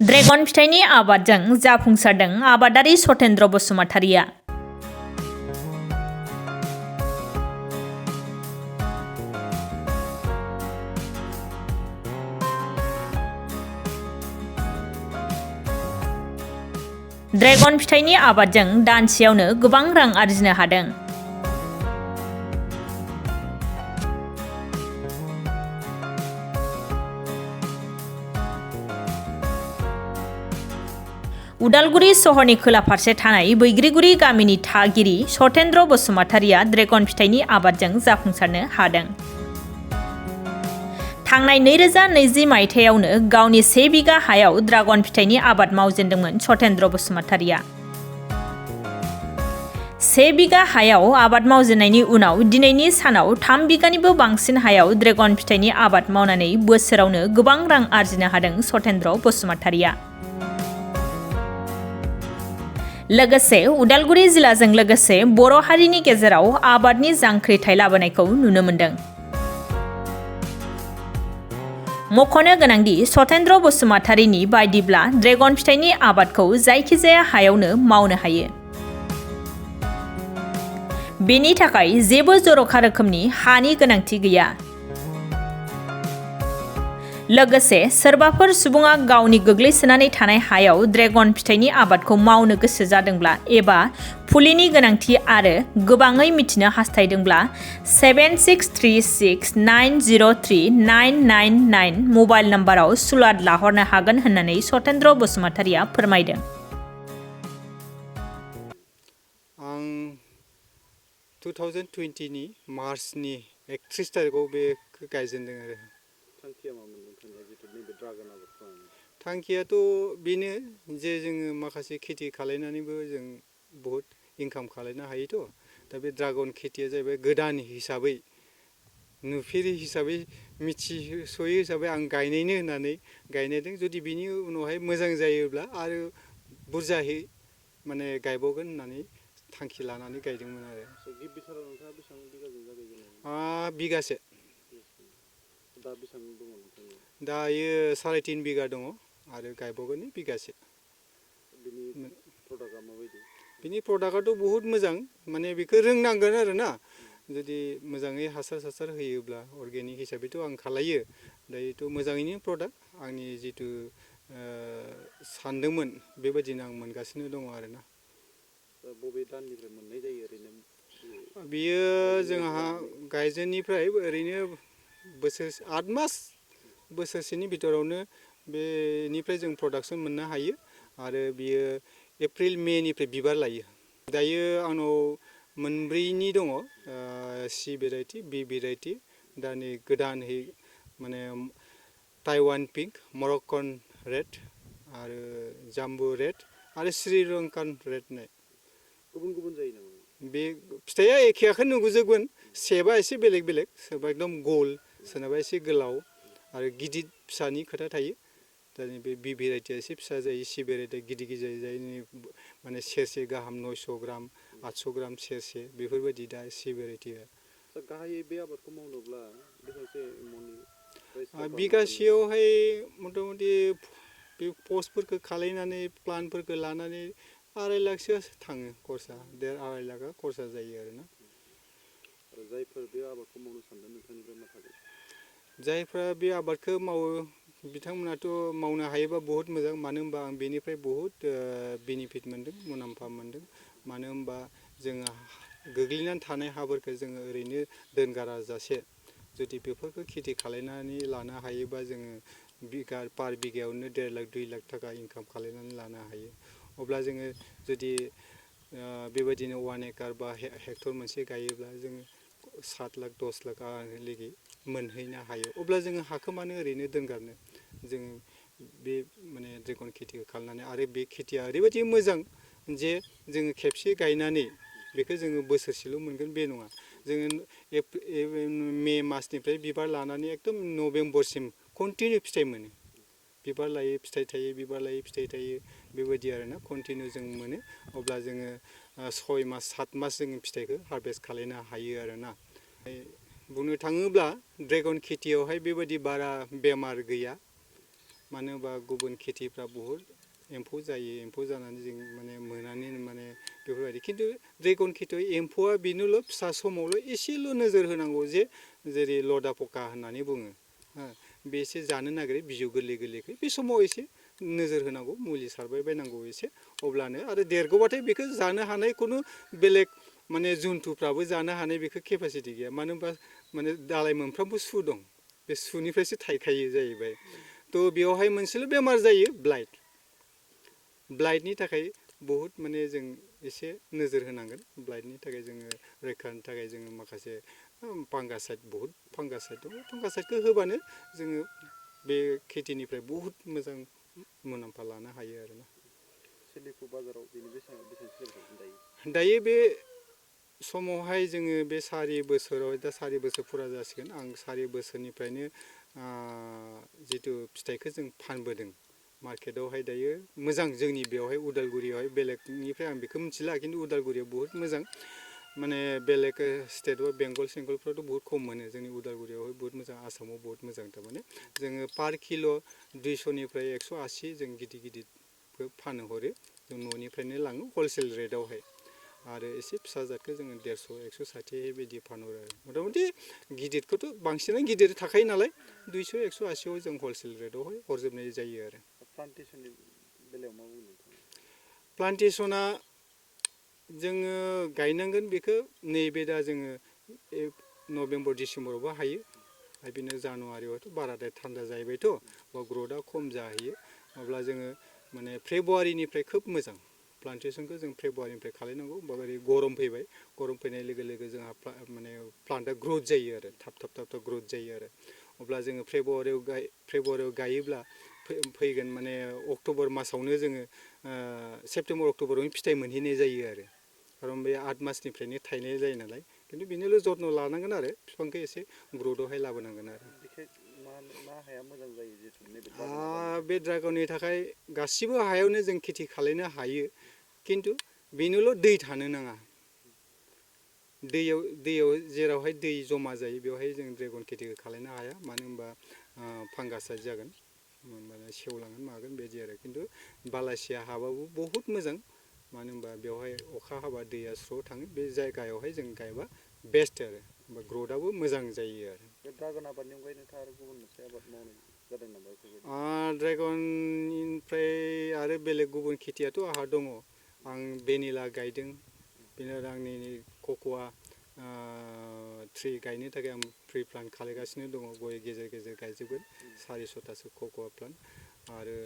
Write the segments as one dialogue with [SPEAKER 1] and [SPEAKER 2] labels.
[SPEAKER 1] Dragon फिथाइनि आबादजों जाफुंसारदों आबादारि सतेन्द्र बसुमतारिया। ड्रेगन फिथाइनि आबादजों दानसेयावनो गोबां रां आरजिनो हादों। उदालगुरि सहरनि खोला फारसे थानाय बैग्रिगुरि गामिनि थागिरि सतेन्द्र बसुमतारिया ड्रेगन फिथाइनि आबादजों जाफुंसारनो हादों। थांनाय 2020 मायथाइयावनो गावनि 1 बिगा हायाव ड्रेगन फिथाइनि आबाद मावजेनदोंमोन सतेन्द्र बसुमतारिया। 1 बिगा हायाव आबाद मावजेननायनि उनाव दिनैनि सानाव 3 बिगानिबो बांसिन हायाव ड्रेगन फिथाइनि आबाद मावनानै बोसोरावनो गोबां रां आरजिनो हादों सतेन्द्र बसुमतारिया। लोगोसे उदालगुरि जिल्लाजों लोगोसे बर' हारिनि गेजेराव आबादनि जांख्रिथाय लाबोनायखौ नुनो मोनदों। मख'नो गोनांदि सतेन्द्र बसुमतारिनि बायदिब्ला ड्रेगन फिथाइनि आबादखौ जायखिजाया हायावनो मावनो हायो। बेनि थाखाय जेबो जर'खा रोखोमनि हानि गोनांथि गैया। लोगोसे सोरबाफोर सुबुङा गावनि गोग्लैसोनानै थानाय हायाव ड्रेगन फिथाइनि आबादखौ मावनो गोसो जादोंब्ला एबा फुलिनि गोनांथि आरो गोबाङै मिथिनो हास्थायदोंब्ला 7636903999 मबाइल नम्बराव सुलाद लाहरनो हागोन होननानै सतेन्द्र बसुमतारिया फोरमायदों।
[SPEAKER 2] आं 2020 नि मार्चनि 31 तारिखआव बेखौ गायजेनदों आरो।
[SPEAKER 3] थांखिया मामोन नोंथांनिया जितु नैबे ड्रागन आबादखौ?
[SPEAKER 2] थांखियाथ' बेनो जे जोङो माखासे खेथि खालायनानैबो जों बहुत इनकाम खालायनो हायोथ'। दा बे ड्रागन खेथिया जाहैबाय गोदान हिसाबै नुफेरि हिसाबै मिथिस'यै हिसाबै आं गायनायनो होननानै गायनायदों। जुदि बिनि उनावहाय मोजां जायोब्ला आरो बुरजायै माने गायबावगोन होननानै थांखि लानानै गायदोंमोन आरो।
[SPEAKER 3] गिबिथाराव नोंथाङा बेसेबां बिगाजों जागायजेननाय?
[SPEAKER 2] बिगासे।
[SPEAKER 3] दा बेसेबां दङ नोंथांनिया?
[SPEAKER 2] दायो 3.5 बिगा दङ आरो गायबावगोन बिगासे।
[SPEAKER 3] बिनि प्रडाक्टआ माबायदि?
[SPEAKER 2] बिनि प्रडाक्टआथ' बहुत मोजां, माने बेखौ रोंनांगोन आरो ना। जुदि मोजाङै हासार होयोब्ला अर्गेनिक हिसाबैथ' आं खालायो। दायोथ' मोजाङैनो प्रडाक्ट आंनि जितु सानदोंमोन बेबायदिनो आं मोनगासिनो दङ आरो ना।
[SPEAKER 3] बबे दाननिफ्राय मोननाय जायो ओरैनो?
[SPEAKER 2] बियो जोंहा गायजेननिफ्राय ओरैनो 8 मास बोसोरसेनि भितरावनो बेनिफ्राय जों प्रडाक्सन मोननो हायो आरो बियो एप्रिल मेनिफ्राय बिबार लायो। दायो आंनाव मोनब्रैनि दङ, सि भेराइटि, बि भेराइटि, दा नै गोदानै माने ताइवान पिंक, मरक्कन रेड आरो जाम्बु रेड आरो श्रीलंकान रेड होननाय।
[SPEAKER 3] गुबुन गुबुन जायो नामा? बे
[SPEAKER 2] फिथाइया एखेयाखौनो नुगोजोबगोन, सेबा एसे बेलेग बेलेग, सोरबा एकदम गल, सोरनाबा एसे गोलाव आरो गिदिर फिसानि खोथा थायो। दा बे बि भेराइटिया एसे फिसा जायो, सि भेराइटिया गिदिर जायो, माने सेरसे गाहाम 900 ग्राम 800 ग्राम सेरसे बेफोरबायदि दा सि भेराइटिया।
[SPEAKER 3] गाहायै बे आबादखौ मावनोब्ला बेसेबांसो मनि?
[SPEAKER 2] बिगासेयावहाय मथा मथि बे पस्टफोरखौ खालायनानै प्लान्टफोरखौ लानानै 2.5 लाखसो थाङो खरसा, 2.5 लाखा खरसा जायो आरोना।
[SPEAKER 3] जायफोर बे आबादखौ मावनो सानदों नोंथांनिफ्राय मा थागोन?
[SPEAKER 2] जायफ्रा बे आबादखौ मावो बिथांमोनाथ' मावनो हायोबा बहुत मोजां, मानो होनबा आं बेनिफ्राय बहुत बेनिफिट मोन्दों, मुलाम्फा मोन्दों। मानो होनबा जोङो गोग्लैनानै थानाय हाफोरखौ जोङो ओरैनो दोनगाराजासे जुदि बेफोरखौ खेथि खालायनानै लानो हायोबा जोङो पार बिगायावनो 1.5 लाख 2 लाख थाखा इनकाम खालायनानै लानो हायो। अब्ला जोङो जुदि बेबायदिनो 1 एकार बा हेक्टर मोनसे गायोब्ला जोङो 7 लाख 10 लाख लागै मोनहैनो हायो। अब्ला जोङो हाखौ मानो ओरैनो दोनगारनो, जोङो बे माने ड्रेगन खेथिखौ खालामनानै, आरो बे खेथिया ओरैबायदि मोजां जे जोङो खेबसे गायनानै बेखौ जोङो बोसोरसेल' मोनगोन बे नङा। जोङो मे मासनिफ्राय बिबार लानानै एकदम नभेम्बरसिम कन्टिनिउ फिथाइ मोनो। बिबार लायै फिथाइ थायो, बिबार लायै फिथाइ थायो, बेबायदि आरोना कन्टिनिउ जों मोनो। अब्ला जोङो 6 मास 7 मास जोङो फिथाइखौ हारभेस्ट खालायनो हायो आरोना। बुंनो थाङोब्ला ड्रेगन खेथियावहाय बेबायदि बारा बेमार गैया, मानो होनबा गुबुन खेथिफ्रा बहुद एम्फौ जायो एम्फौ जानानै जों माने मोनानै माने बेफोरबायदि खिन्थु ड्रेगन खेथियाव एम्फौआ बेनोल' फिसा समावल' एसेल' नोजोर होनांगौ जे जेरै लदा पका होननानै बुङो बे एसे जानो नागिरो बिजौ गोरलै गोरलैखै बे समाव एसे नोजोर होनांगौ मुलि सारबाय बायनांगौ एसे अब्लानो आरो देरगौबाथाय बेखौ जानो हानाय खुनु बेलेग माने जुन्थुफ्राबो जानो हानाय बेखौ केपासिटि गैया मानो होनबा माने दालाय मोनफ्रोमबो सु दं बे सुनिफ्रायसो थायखायो जाहैबाय थ' बेवहाय मोनसेल' बेमार जायो ब्लाइटनि थाखाय बहुद माने जों एसे नोजोर होनांगोन ब्लाइटनि थाखाय जोङो रैखानि थाखाय जोङो माखासे फांगासाइड बहुद फांगासाइड दङ फांगासाइडखौ होबानो जोङो बे खेथिनिफ्राय बहुद मोजां मुलाम्फा लानो हायो आरोना
[SPEAKER 3] सोलिफु बाजाराव बेनि बेसेबां सोलिगासिनो
[SPEAKER 2] दायो बे समावहाय जोङो बे सारि बोसोराव दा सारि बोसोर फुरा जासिगोन आं सारि बोसोरनिफ्रायनो जिथु फिथाइखौ जों फानबोदों मार्केटआवहाय दायो मोजां जोंनि बेवहाय उदालगुरियावहाय बेलेगनिफ्राय आं बेखौ मिथिला खिन्थु उदालगुरियाव बहुद मोजां माने बेलेग स्टेटआव बेंगल सेंगलफ्रावथ' बहुद खम मोनो जोंनि उदालगुरियावहाय बहुद मोजां आसामाव बहुद मोजां थारमाने जोङो पार किल' 200निफ्राय 180 जों गिदिर गिदिरखौ फाननो हरो जों न'निफ्रायनो लाङो हलसेल रेटआवहाय आरो एसे फिसा जादखौ जोङो 150 160 बिदि फानहरो आरो मथा मथि गिदिरखौथ' बांसिनानो गिदिर थाखायो नालाय 200 180आव जों हलसेल रेटआवहाय हरजोबनाय जायो आरो
[SPEAKER 3] प्लान्टेसननि बेलायाव मा बुंनो
[SPEAKER 2] प्लान्टेसना जोङो गायनांगोन बेखौ नैबे दा जोङो नभेम्बर डिसेम्बरावबो हायो आरो बिदिनो जानुवारियावथ' बाराद्राय थान्दा जाहैबायथ' बा ग्रथआ खम जाहैयो अब्ला जोङो माने फेब्रुवारिनिफ्राय खोब मोजां प्लान्टेसनखौ जों फेब्रुवारिनिफ्राय खालायनांगौ होमबा ओरै गरम फैबाय गरम फैनाय लोगो लोगो जोंहा माने प्लान्टआ ग्रथ जायो आरो थाब ग्रथ जायो आरो अब्ला जोङो फेब्रुवारियाव गायोब्ला फैगोन माने अक्ट'बर मासावनो जोङो सेप्तेम्बर अक्ट'बरावनो फिथाइ मोनहैनाय जायो आरो खारन बे 8 मासनिफ्रायनो थायनाय जायो नालाय खिन्थु बेनिल' जत्न लानांगोन आरो बिफांखौ एसे ग्रथआवहाय लाबोनांगोन आरो
[SPEAKER 3] मा हाया मोजां जायो जिहेतु नैबे
[SPEAKER 2] बे ड्रागननि थाखाय गासिबो हायावनो जों खेथि खालायनो हायो खिन्थु बेनोल' दै थानो नाङा दैयाव जेरावहाय दै जमा जायो बेवहाय जों ड्रेगन खेथिखौ खालायनो हाया मानो होनबा फांगासाइड जागोन होमबाना सेवलांगोन मागोन बिदि आरो खिन्थु बालासिया हाबाबो बहुद मोजां मानो होनबा बेवहाय अखा हाबा दैया स्र' थाङो बे जायगायावहाय जों गायबा बेस्ट आरो होमबा ग्रथआबो मोजां जायो आरो
[SPEAKER 3] बे ड्रागन आबादनि अनगायै नोंथाङा आरो गुबुन मोनसे आबाद मावनाय जादों नामा बेफोरबायदि
[SPEAKER 2] ड्रेगननिफ्राय आरो बेलेग गुबुन खेथियाथ' आंहा दङ आं भेनिला गायदों बेनो आंनि कक'आ ट्रि गायनो थाखाय आं प्रि प्लान खालायगासिनो दङ गय गेजेर गेजेर गायजोबगोन 400थासो कक'आ प्लान्ट आरो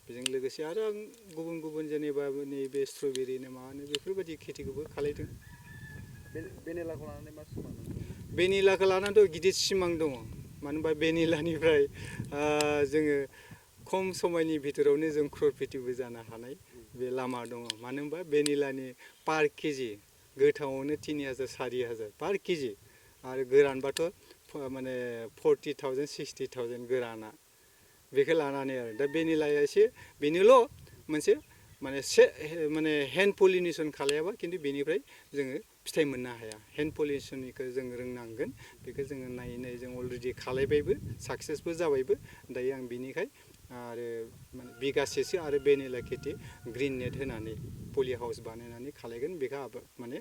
[SPEAKER 2] बेजों लोगोसे आरो आं गुबुन जेनेबा नैबे स्ट्रबेरि ना मानो बेफोरबायदि खेथिखौबो खालायदों
[SPEAKER 3] भेनिलाखौ लानानै मा सिमां नोंथांनि
[SPEAKER 2] भेनिलाखौ लानानैथ' गिदिर सिमां दङ मानो होनबा भेनिलानिफ्राय जोङो खम समायनि भितरावनो जों क्ररफिटिबो जानो हानाय बे लामा दङ मानो होनबा भेनिलानि पार केजि गोथाङावनो 3000 4000 पार केजि आरो गोरानबाथ' माने 40,000 60,000 गोराना बेखौ लानानै आरो दा भेनिलाया एसे बेनोल' मोनसे माने हेन्ड पलिनेसन खालायाबा खिन्थु बेनिफ्राय जोङो फिथाइ मोननो हाया हेन्ड पलिनेसननिखौ जों रोंनांगोन बेखौ जोङो नायै जों अलरेडि खालायबायबो साक्सेसबो जाबायबो दायो आं बिनिखाय आरो बिगासेसो आरो भेनिला खेथि ग्रिन नेट होनानै पलि हाउस बानायनानै खालायगोन बेखौ माने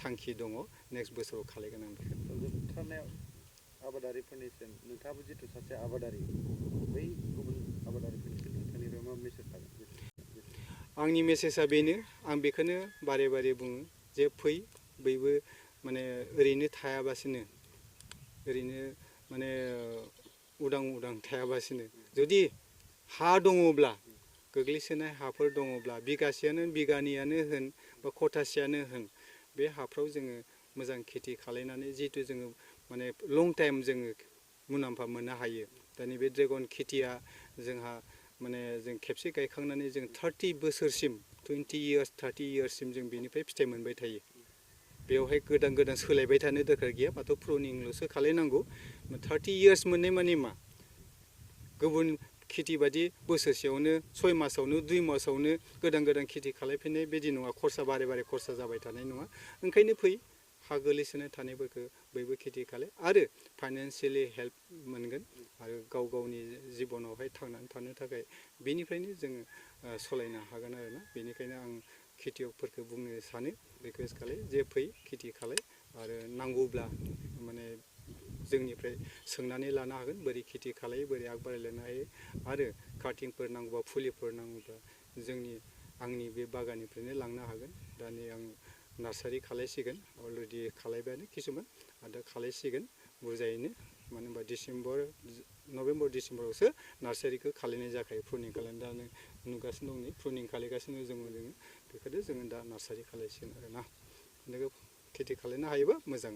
[SPEAKER 2] थांखि दङ नेक्स्ट बोसोराव खालायगोन आं बेखौ
[SPEAKER 3] जोबथारनायाव आबादारिफोरनिसिम नोंथाङाबो जिथु सासे आबादारि बै गुबुन आबादारिफोरनिसिम नोंथांनिफ्राय मा मेसेज थागोन
[SPEAKER 2] आंनि मेसेजआ बेनो आं बेखौनो बारे बारे बुङो जे फै बयबो माने ओरैनो थायाबासिनो ओरैनो माने उदां थायाबासिनो जुदि हा दङब्ला गोग्लैसोनाय हाफोर दङब्ला बिगासेयानो बिगानैयानो होन बा खथासेयानो होन बे हाफ्राव जोङो मोजां खेथि खालायनानै जिहेतु जोङो माने लं टाइम जोङो मुलाम्फा मोननो हायो दा नैबे ड्रेगन खेथिया जोंहा माने जों खेबसे गायखांनानै जों 30 बोसोरसिम 20 इयार्स 30 इयार्ससिम जों बेनिफ्राय फिथाइ मोनबाय थायो बेवहाय गोदान सोलायबाय थानो दरकार गैया बाथ' प्रुनिंल'सो खालायनांगौ 30 इयार्स मोननाय माने मा गुबुन खेथि बादि बोसोरसेयावनो 6 मासावनो 2 मासावनो गोदान खेथि खालायफिननाय बिदि नङा खरसा बारे खरसा जाबाय थानाय नङा ओंखायनो फै हा गोलैसोनाय थानायफोरखौ बयबो खेथि खालाय आरो फाइनान्सियेलि हेल्प मोनगोन आरो गाव गावनि जिबनावहाय थांनानै थानो थाखाय बेनिफ्रायनो जोङो सालायनो हागोन आरोना बेनिखायनो आं खेथियकफोरखौ बुंनो सानो रिकुवेस्ट खालाय जे फै खेथि खालाय आरो नांगौब्ला माने जोंनिफ्राय सोंनानै लानो हागोन बोरै खेथि खालायो बोरै आग बारायलांनो हायो आरो काटिंफोर नांगौबा फुलिफोर नांगौबा आंनि बे बागाननिफ्रायनो लांनो हागोन दा नै आं नार्सारि खालायसिगोन अलरेडि खालायबायानो किसुमान आरो खालायसिगोन बुरजायैनो मानो होनबा नभेम्बर डिसेम्बरावसो नार्सारिखौ खालायनाय जाखायो प्रुनिं खालायनाय दा नुगासिनो दं नै प्रुनिं खालायगासिनो जोङो बेखौनो जोङो दा नार्सारि खालायसिगोन आरोना खेथि खालायनो हायोबा मोजां